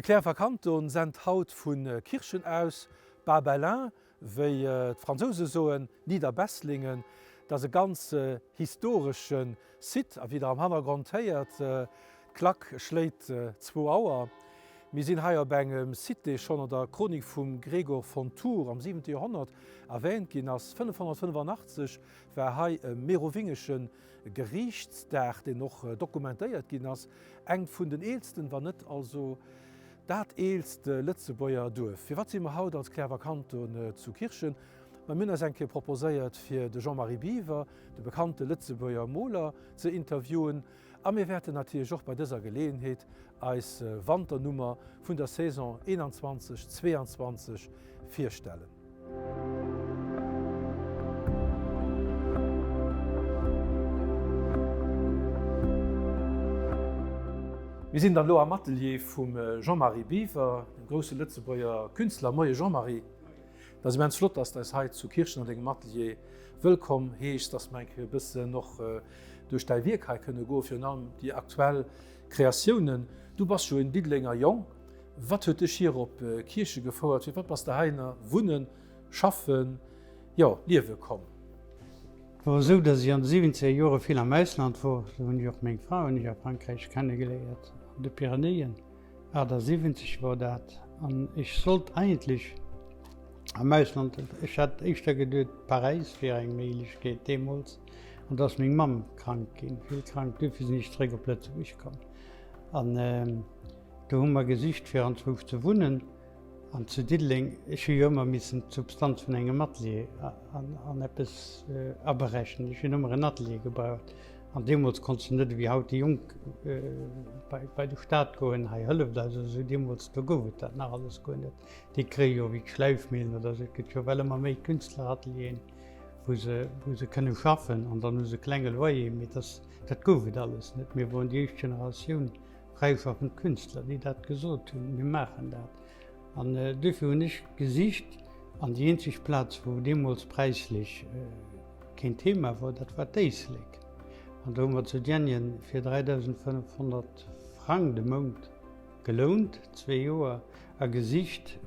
De Cliärrwer Kanton sent haut vu Kirchen aus, Bas-Belin, wéi d'Fransouse soen, Niederbesslingen. Dat ass e ganz historesche Site a wéi der am Hannergrond héiert, d'Klack schléit zwou Auer. Mir sinn hei op engem Site, dee schonn an der Chronik vum Gregor von Tours am siwente Joerhonnert erwähnt ginn ass. 585 war hei e merowingesche Geriichtsdag, deen och dokumentéiert ginn ass. Engt vun den eelsten, wann net also dat eelst Lëtzebuerger Duerf. Firwat si mer haut als Cliärrwer Kanton zu Kirchen? Ma mir hunn eis eng Kéier proposéiert fir de Jean-Marie Biwer, de bekannte Lëtzebuerger Moler, ze interviewen. A mir wäerten natierlech och bei dëser Geleeënheet eis Wanternummer vun der Saison 21, 22 virstellen. Mir sinn dann elo am Atelier vum Jean-Marie Biwer, dem grousse Lëtzebuerger Künstler. Moie Jean-Marie. Et ass immens flott, dass de eis hei zu Kirchen an dengem Atelier wëllkomm heeschs, dass mer eng Kéier e bëssen och duerch däi Wierk hei kënne goen, virun allem déi aktuell Kreatiounen. Du bass jo en Diddelenger Jong. Wat huet dech hier op Kierche gefouert? Firwat bass de heihinner wunnen, schaffen, jo liewe komm? Et wor esou, datt ech an de siwwenzeger Jore vill am Ausland wor. Do hunn ech och meng Fra hunn ech a Frankräich kennegeléiert, an de Pyrenäen. 78 wor dat. An ech sollt eigentlech am Ausland, ech hat éischter geduet, Paräis wier eng Méiglechkeet deemools. An do ass meng Mamm krank ginn, vill krank, duerfir sinn ech zeréck op Lëtzebuerg komm. An do hu mer gesicht fir anzwousch ze wunnen. An zu Diddeleng, ech hu jo ëmmer missen d'Substanz vun engem Atelier an eppes aberechnen. Ech hunn ëmmer en Atelier gebraucht. An deemools konntst du net ewéi haut déi Jonk bei de Staat goen, hei hëlleft eis oder esou. Deemools, do gouf et dat nach alles guer net. Déi kréie jo ewéi d'Schläifmillen oder esou. Et gëtt jo well ëmmer méi Künstleratelieren, wou se, wou se kënne schaffen an dann hu se e klenge Loyer. Mee dass, dat gouf et alles net. Mir woren déi éischt Generatioun Fräischaffend Künstler, déi dat gesot hunn, mir maachen dat. An duerfir hunn ech gesicht, an déi eenzeg Plaz, wou deemools präislech keen Thema wor, dat war d'Éislek. An do hu mer zu Diänjen fir 3.500 Frang de Mount gelount, zwee Joer, a gesicht,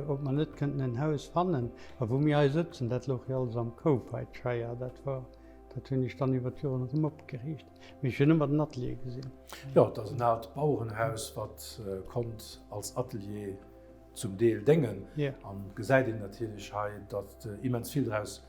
ob mer net kënnten en Haus fannen. A wou mir hei sëtzen, dat louch jo alles am Koup hei, d'Scheier, dat war, dat hunn ech dann iwwer d'Joren erëm opgeriicht. Mee ech hunn ëmmer den Atelier gesinn. Jo, et ass en aalt Bauerenhaus, wat konnt als Atelier zum Deel déngen. An gesäit een natierlech hei, datt immens vill draus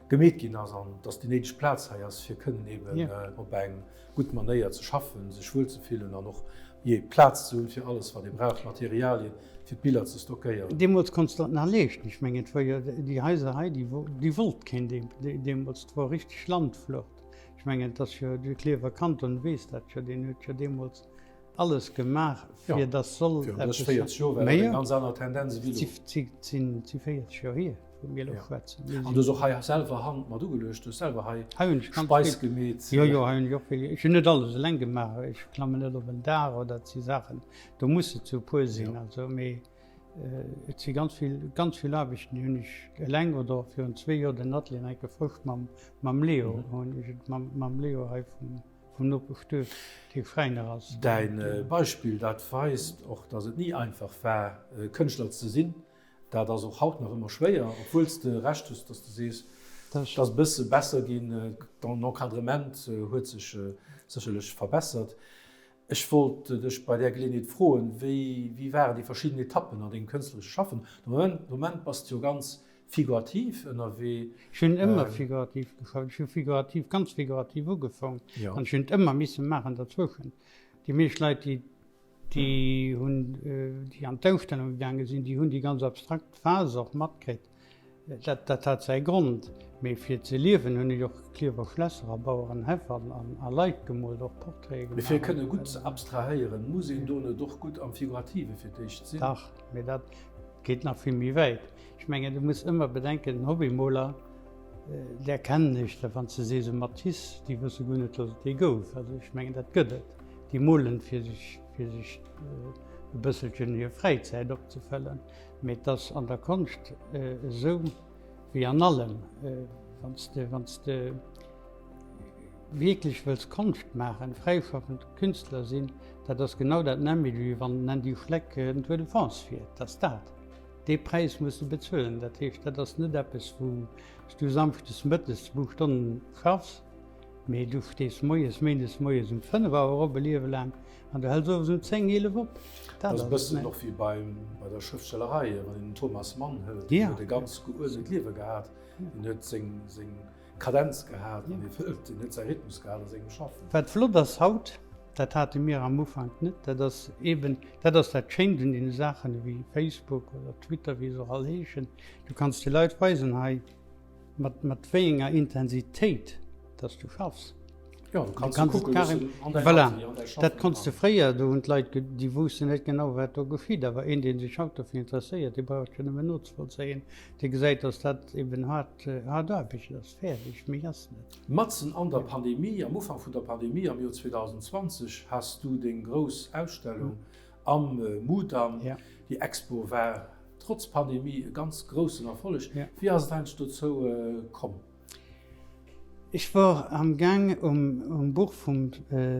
gemeet ginn ass an datt déi néideg Plaz hei ass, fir kënnen eben op eng gutt Manéier ze schaffen, sech wuel ze fillen an och jee Plaz ze hunn fir alles, wat ee brauch, Materialien, fir d'Biller ze stockéieren. Deemools konntst de dat nach leeschten. Ech mengen, et war jo déi Haiser hei, déi wollt keen deemools. Et wor richteg Landflucht. Ech mengen, et ass jo, de Klierfer Kanton weess dat jo, deen huet jo deemools alles gemaach, fir datt soll eppes. Virun 30, 40 Joer war dat eng ganz aner Tendenz ewéi elo. Et si 40 Joer hier, wou mir elo schwätzen. An du hues och hei selwer Hand mat ugeluecht, du hues selwer hei Speis gemeet. Jo, jo, hei hunn ech och vill. Ech hunn net alles eleng gemaach, ech klammen net op en Daach oder et si Saachen, do muss et zu e puer sinn. Also, mee Et si ganz vill, ganz vill Aarbechten, déi hunn ech eleng oder och virun zwee Joer den Atelier nach eng Kéier frësch mam, mam Leo hunn ech et mam, mam Leo hei vum, vum Nopeschduerf, dee Schräiner ass. Däin Beispill, dat weist och, datt et ni einfach war, Kënschtler ze sinn. Dat ass och haut nach ëmmer schwéier, obwuel s de Recht hues, datt s de sees, et ass e bësse besser ginn, den Encadrement huet sech sécherlech verbessert. Ech wollt dech bei där Geleeënheet froen, wéi wéi waren déi verschidden Etappen an dengem kënstleresche Schaffen? De Moment, de Moment bass de jo ganz figurativ ënnerwee. Ech hunn ëmmer figurativ geschafft. Ech hu figurativ, ganz figurativ ugefaang an ech hunn et ëmmer misse maachen derzwëschen. Déi meescht Leit, déi déi hunn, déi an d'Ausstellung gaange sinn, déi hunn déi ganz abstrakt Phas och matkritt. Dat, dat hat säi Grond. Mee fir ze liewen hunn ech och Klierfer Schlässer a Bauerenhäff an, an, a Leit gemoolt, och Portraite gemaach. Mee fir kënne gutt ze abstrahéieren, muss een do net och gutt am Figurative fir d'éischt sinn? Dach, mee dat geet nach vill méi wäit. Ech mengen, du muss ëmmer bedenken, den Hobbymoler, där kennen ech der, wann s de sees e Matisse, déi wësse guer net, datt et dee gouf. Also ech mengen, dat gëtt et. Déi molen, fir sech, fir sech e bësselchen hir Fräizäit opzefëllen. Mee et ass an der Konscht esou wéi an allem, wann s de, wann s de. wierklech wëlls Konscht maachen, fräischaffend Künstler sinn, dat ass genau dat nämmlecht, wéi wann den Andy Schleck den Tour de France fiert. Dat ass dat. Dee Präis muss de bezuelen. Dat heescht, dat ass net eppes, wou s du samschdes mëttes zwou Stonnen schaffs, mee du stees moies, méindes moies um 5 Auer op e Liewe laang an du häls owes um 10, 11 op. Dat ass e bëssen och wéi bei der Schrëftstellerei, wann een den Thomas Mann hëlt, deen huet e ganz geuerdent Liewe gehat, deen huet seng Kadenz gehat an deen huet säi Rhythmus gehat a sengem Schaffen. Wat flott ass haut, dat hate mir am Ufank net, dat ass eeben, dat ass dat Schéint un deene Saachen ewéi Facebook oder Twitter, wéi se och all heeschen, du kanns de Leit weisen, hei mat mat wéi enger Intensitéit dass du schaffs. Jo, du kanns se kucke loossen an däin Atelier, an däi Schaffen. Dat konns de fréier, do hunn d'Leit, déi woussten net genau wat do geschitt, awer een dee sech haut dofir interesséiert, dee brauch et jo nëmmen nozevollzéien, dee gesäit, dass dat eeben haart Haart Aarbecht ass, fäerdeg, méi ass net. Matzen an der Pandemie, am Ufank vun der Pandemie am Joer 2020, has du deng grouss Ausstellung am Mudam. Déi Expo war trotz Pandemie e ganz groussen Erfolleg. Wéi ass et eigentlech dozou komm? Ech wor am Gaang um Buch vum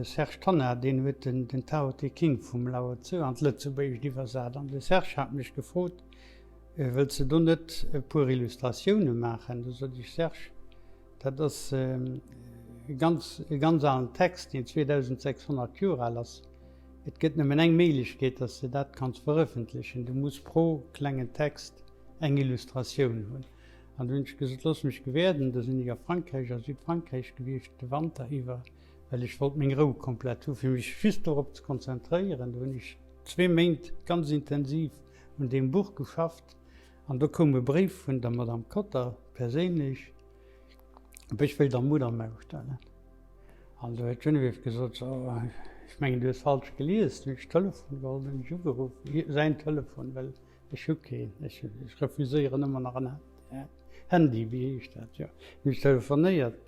Serge Tonnar, deen huet den Tao Te King vum Lao Tse an d'Lëtzebuergescht iwwersat. An de Serge hat mech gefrot, Wëlls de do net e puer Illustratioune maachen? Du sot ech, Serge, dat ass e ganz, e ganz alen Text, deen 2600 Joer al ass. Et gëtt nëmmen eng Méiglechkeet, dass de dat kanns verëffentlechen, Du muss pro klengen Text eng Illustratioun hunn. An du hunn ech gesot, Looss mech gewäerden. Da sinn ech a Frankräich, a Südfrankräich gewiescht de Wanter iwwer, well ech wollt meng Rou komplett hu fir mech just dorop ze konzentréieren. Do hunn ech zwee Méint ganz intensiv un deem Buch geschafft an do koum e Bréif vun der Madame Cotter perséinlech, ob ech wéilt am Mudam ausstellen. An do huet d'Geneviève gesot, so, ech mengen du hues falsch gelies. Dunn hunn ech Telefon geholl, dunn hunn ech ugeruff, säin Telefon, well ech hu keen, ech refuséieren ëmmer nach en Handy, wéi heescht dat, jo. Hunn ech telefonéiert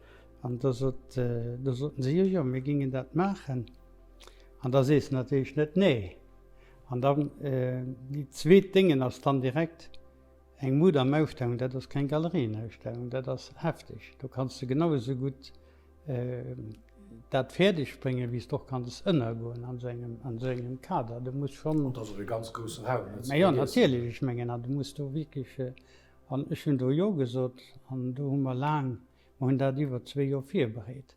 an da sot, da soten se, jo, jo, mir gingen dat maachen. An da sees de natierlech net nee. An dann déi zweet Déngen ass dann direkt eng Mudam-Ausstellung, dat ass keng Galerienausstellung, dat ass hefteg. Do kanns de genau esou gutt dat fäerdeg bréngen, wéi s de och kanns ënnergoen an esou engem, an esou engem Kader. Du muss schonn. An et ass och e ganz grousse Raum, net ze vergiessen. Mä jo, natierlech, ech mengen, an du muss do wierklech, an ech hunn do Jo gesot an do hu mer laang, mer hunn dat iwwer zwee Joer virbereet.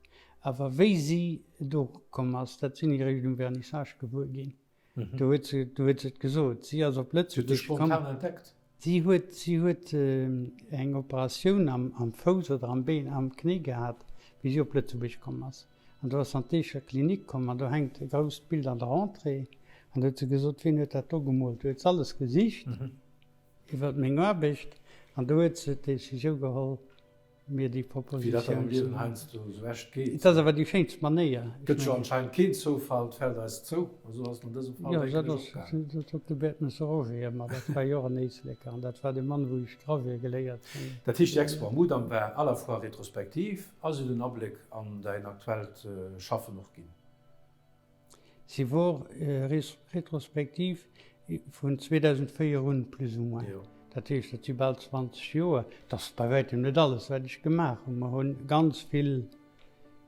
Awer wéi si do komm ass, dat sinn ech eréischt um Vernissage gewuer ginn. Do huet se, do huet se et gesot. Si ass op Lëtzebuerg komm. Si huet dech spontan entdeckt? Si huet, si huet eng Operatioun am, am Fouss oder am Been, am Knéi gehat, wéi si op Lëtzebuerg komm ass. An do ass se an d'Eecher Klinik komm an do hänkt e grousst Bild an der Entrée. An do huet se gesot, Wien huet dat do gemoolt? Do huet se alles gesicht iwwer meng Aarbecht an do huet se d'Decisioun geholl, mir déi Propositioun. Wéi dat dann am Liewen heiansdo esou echt geet. Et ass awer déi schéinst Manéier. Gëtt jo anscheinend keen Zoufall, et fält eis zou. A sou ass et an dësem Fall, denken ech, och gaangen. Jo, dat ass de Bertnusser Roger ëmmer. Dat war jo och en Éisleker an dat war de Mann, wou ech Gravure geléiert hunn. Dat heescht, déi Expo am Mudam war à la fois retrospektiv a si huet en Abléck an däin aktuellt Schaffen och ginn. Si wor retrospektiv vun 2004 un, plus ou moins. Dat heescht, dat si bal 20 Joer. Dat ass bei wäitem net alles, wat ech gemaach hunn. Mer hunn ganz vill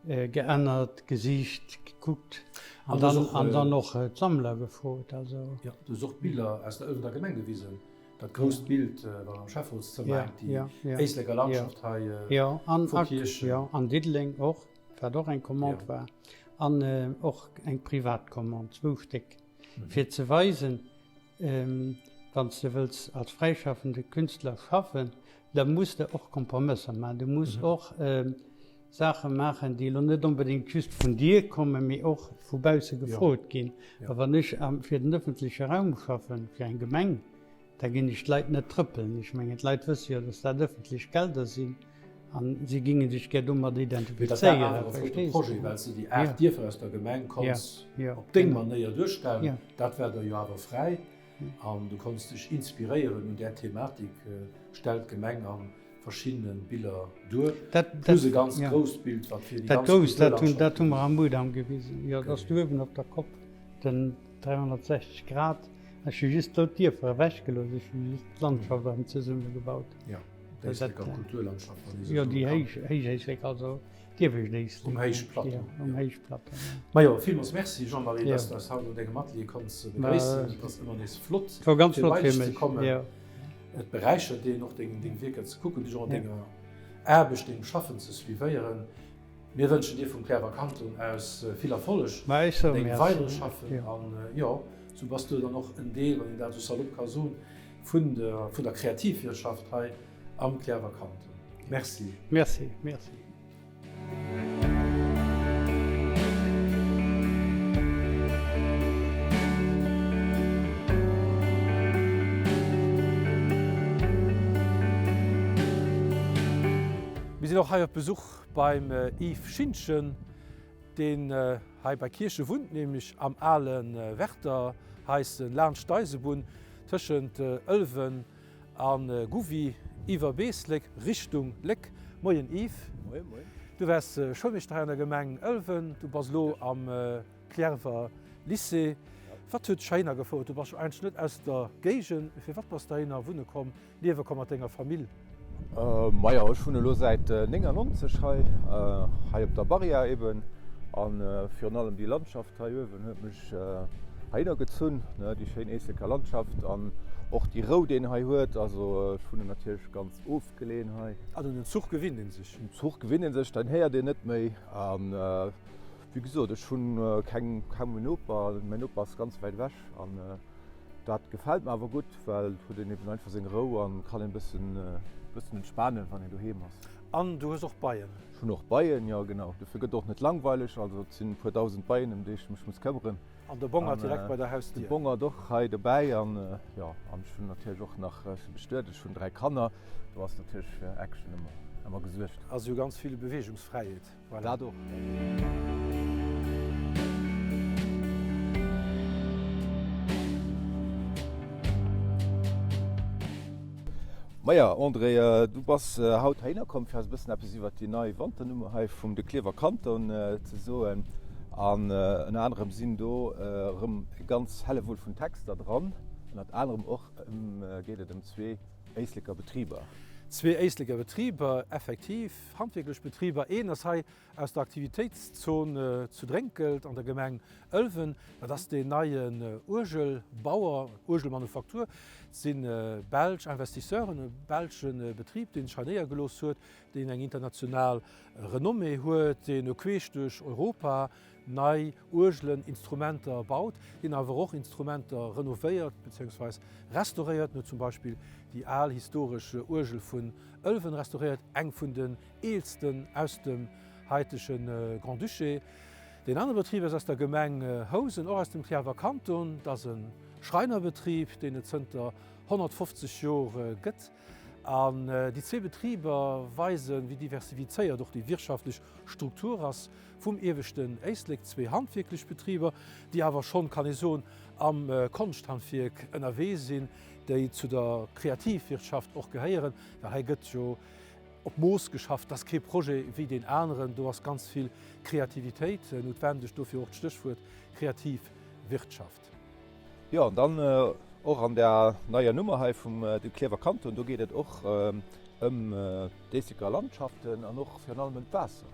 geännert, gesicht, gekuckt an dann och d'Sammler gefrot. Jo, du hues och Biller aus der Ëlwener Gemeng gewisen. Dat grousst Bild, wat am Schäfferotszëmmer hänkt, déi Éisleker Landschaft hei vu Kierchen. Jo, an Diddeleng och. Wat och eng Commande war an och eng privat Commande, zwou Stéck, fir ze weisen, wann s de wëlls als fräischaffende Künstler schaffen, da muss de och Kompromësser maachen. Du muss och Saache maachen, déi elo net onbedéngt just vun dir kommen, mee och vu bausse gefrot ginn. A wann ech fir den ëffentleche Raum schaffen, fir eng Gemeng, Da ginn ech d'Leit net trëppelen. Ech mengen, d'Leit wësse jo, datt dat ëffentlech Gelder sinn a si géinge sech gär domat identifizéieren. Dat war awer e flotte Projet, well s de déi 8 Dierfer aus der Gemeng konns op deng Manéier duerstellen. Dat war der jo awer fräi an du konns dech inspiréieren un där Thematik. Stellt d'Gemeng a verschiddene Biller duer, plus e ganz grousst Bild, wat fir déi ganz Kulturlandschaft. Dat hu mer am Mudam gewisen. Jo, dat ass do uewen op der Kopp, den 360 Grad. Ech hu just do d'Dierfer ewechgelooss, ech hu just d'Landschaft erëm zesummegebaut. Jo. D'Éisleker Kulturlandschaft, wann ee sou soe kann. Jo, déi héich, héich Éislek, also d'iewescht Éislek. Um Héichplateau. Jo, um Héichplateau, jo. Majo, villmools Merci, Jean-Marie, dass du eis haut an dengem Atelier konns begréissen. Et ass ëmmer nees flott, fir bei dech ze kommen. Et beräichert een och, deng Wierker ze kucken, dech och an denger Aarbecht, dengem Schaffen ze suivéieren. Mir wënschen dir vum Cliärrwer Kanton aus vill Erfolleg an dengem weidere Schaffen. An jo, sou bass du dann och en Deel, wann een dat esou salopp ka soen, vun der Kreativwirtschaft hei am Cliärrwer Kanton. Merci. Merci, merci. Mir sinn och hei op Besuch beim Yves Schintgen, deen hei bei Kierche wunnt, nämlech am ale Werterhaisse laanscht d'Eisebunn tëschent Ëlwen a Gouvy iwwer Beeslek Richtung Léck. Moien Yves. Moien, moien. Du waars Schoulmeeschter hei an der Gemeng Ëlwen, du bass elo am Cliärrwer Lycée. Wat huet dech heihinner gefouert? Du bass jo eigentlech net aus der Géigend, mee firwat bass de heihinner wunne komm? Liewe komm mat denger Famill? Majo, ech wunnen elo säit 99 hei, hei op der Barrière eben. A virun allem déi Landschaft hei uewen huet mech heihinner gezunn, déi schéin Éisleker Landschaft an och déi Rou, déi een hei huet. Also ech wunnen natierlech ganz ofgeleeën hei. An un den Zuch gewinnt ee sech? Un den Zuch gewinnt ee sech, den héiert een net méi. An wéi gesot, ech hunn keng, kaum en Noper, mäin Noper ass ganz wäit ewech an dat gefält mer awer gutt. Well et huet een eben einfach seng Rou an kann een bëssen bëssen entspanen wann een doheem ass. An du hues och Beien? Ech hunn och Beien, jo genau. Dofir gëtt och net langweileg. Also et sinn e puer 1.000 Beien ëm déi ech mech muss këmmeren. An de Bongert direkt bei der Hausdier? De Bongert och hei dobäi an jo an ech hunn natierlech och nach, ech si bestuet, ech hunn 3 Kanner, do ass natierlech fir Action ëmmer ëmmer gesuergt. Ass jo ganz vill Beweegungsfräiheet. Voilà. Dat och. Maja, André, du bass haut heihinner komm, fir eis e bëssen eppes iwwert déi nei Wanternummer hei vum De Klierfer Kanton ze soen. An ënner anerem sinn do erëm e ganz Hellewull vun Texter dran. Ënnert anerem och geet et ëm zwee Éisleker Betriber. Zwee Éisleker Betriber, effektiv. Handwierklech Betriber. Een ass hei aus der Aktivitéitszon zu Drénkelt an der Gemeng Ëlwen. Dat ass deen neien Uergelbauer, Uergelmanufaktur. Et si belsch Investisseuren, e belsche Betrib, dee sech hei néiergelooss huet, deen eng international Renommée huet, deen queesch duerch Europa nei Uergelen, Instrumenter baut, deen awer och Instrumenter renovéiert beziéungsweis restauréiert. En huet zum Beispill déi al historesch Uergel vun Ëlwen restauréiert, eng vun den eelsten aus dem haitege Grand-Duché. Deen anere Betrib ass aus der Gemeng Housen, och aus dem Cliärrwer Kanton. Dat ass e Schreinerbetrib, deen et zënter 150 Jor gëtt. An déi zwee Betriber weisen, wéi diversifizéiert och déi wirtschaftlech Struktur ass vum ieweschten Éislek. Zwee handwierklech Betriber, déi awer schonn, kann ee soen, am Konschthandwierk ënnerwee sinn, déi zu der Kreativwirtschaft och gehéieren, well hei gëtt jo op Mooss geschafft, dat ass kee Projet wéi deen aneren, do ass ganz vill Kreativitéit noutwendeg, dofir och d'Stéchwuert Kreativwirtschaft. Jo, an dann och an der neier Nummer hei vum De Klierfer Kanton, do geet et och ëm d'Éisleker Landschaften an och virun allem ëm d'Waasser.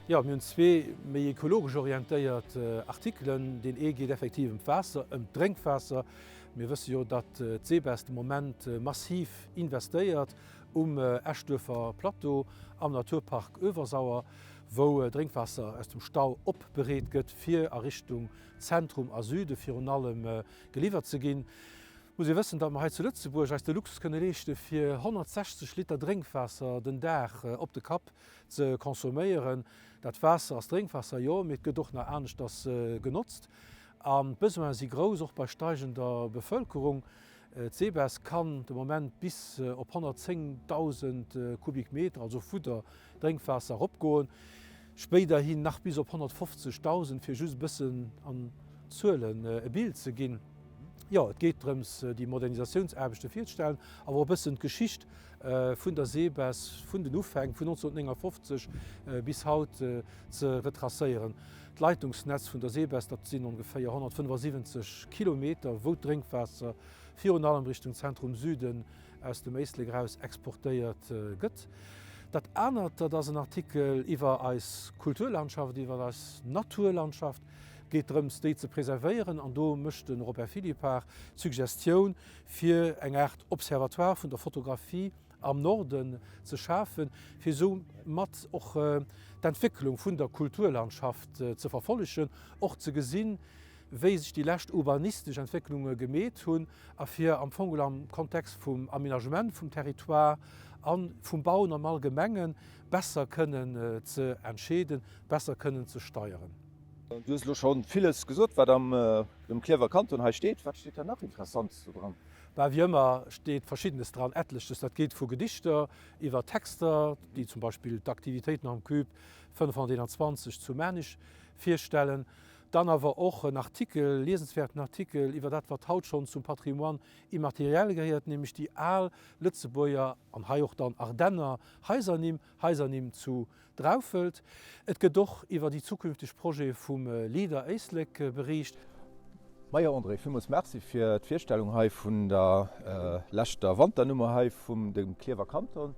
Jo, mir hunn zwee méi ekologesch orientéiert Artikelen. Deen ee geet effektiv ëm d'Waasser, ëm d'Drénkwaasser. Mir wësse jo, datt d'SEBES de Moment massiv investéiert um Eschduerfer Plateau am Naturpark Öewersauer, wou Drénkwaasser aus dem Stau opbereet gëtt, fir a Richtung Zentrum a Süde virun allem geliwwert ze ginn. Muss ee wëssen, datt mer hei zu Lëtzebuerg eis de Luxus kënne leeschte fir 160 Liter Drénkwaasser den Dag op de Kapp ze consomméieren. Dat Waasser ass Drénkwaasser, jo, mee et gëtt och nach aneschters genotzt. An d'Besoine si grouss, och bei steigender Bevëlkerung. D'SEBES kann de Moment bis op 110.000 Kubikmeter, also Fudder Drénkwaasser, eropgoen, spéiderhin nach bis op 150.000, fir just e bëssen an Zuelen e Bild ze ginn. Jo, et geet drëms, déi Modernisatiounsaarbechte virzestellen, awer och e bëssen d'Geschicht vun der SEBES vun den Ufäng vun 1959 bis haut ze retracéieren. D'Leitungsnetz vun der SEBES, dat sinn ongeféier 175 Kilometer, wou d'Drénkwaasser virun allem Richtung Zentrum Süden aus dem Éislek eraus exportéiert gëtt. Dat anert, dat ass en Artikel iwwer eis Kulturlandschaft, iwwer eis Naturlandschaft. Et geet drëms, déi ze preservéieren an do mécht de Robert Philippart d'Suggestioun, fir eng Aart Observatoire vun der Fotografie am Norden ze schafen, fir soumat och d'Entwécklung vun der Kulturlandschaft ze verfollegen, och ze gesinn, wéi sech déi lescht urbanistesch Entwécklunge gemeet hunn a fir am Fong geholl am Kontext vum Aménagement vum Territoire a vum Bauen am Allgemenge besser kënnen ze entscheeden, besser kënnen ze steieren. Du hues elo scho villes gesot, wat am dem Klierwer Kanton hei steet. Wat steet da nach Interessantes do dran? Bah, wéi ëmmer steet Verschiddenes dran, Etleches. Dat geet vu Gedichter iwwer Texter, déi zum Beispill d'Aktivitéiten am Cube 521 zu Maarnich virstellen, dann awer och en Artikel, liesenswäerten Artikel iwwer dat, wat haut schonn zum Patrimoine immatériel gehéiert, nämlech déi al Lëtzebuerger an hei och dann Ardenner Haisernimm, Haisernimm zu Draufelt. Et gëtt och iwwer déi zukünfteg Projete vum Leader Éislek beriicht. Majo André, villmools Merci fir d'Virstellung hei vun der leschter Wanternummer hei vum dem Klierwer Kanton.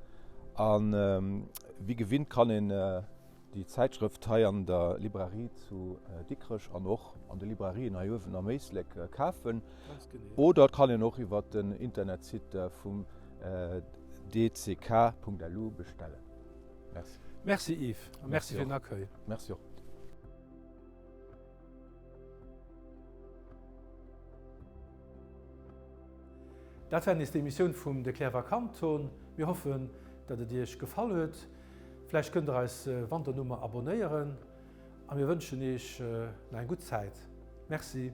A wéi gewinnt kann een déi Zäitschrëft hei an der Librairie zu Dikrech an och an de Librairien hei uewen am Éislek kafen. Oder et kann een och iwwer den Internetsite vum dck.lu bestellen. Merci. Merci Yves a merci fir den Accueil. Merci och. Dat war nees d'Emissioun vum De Klärwer Kanton. Mir hoffen, datt et Iech gefall huet. Vläicht kënnt der eis Wanternummer abonéieren a mir wënschen Iech nach eng gutt Zäit. Merci.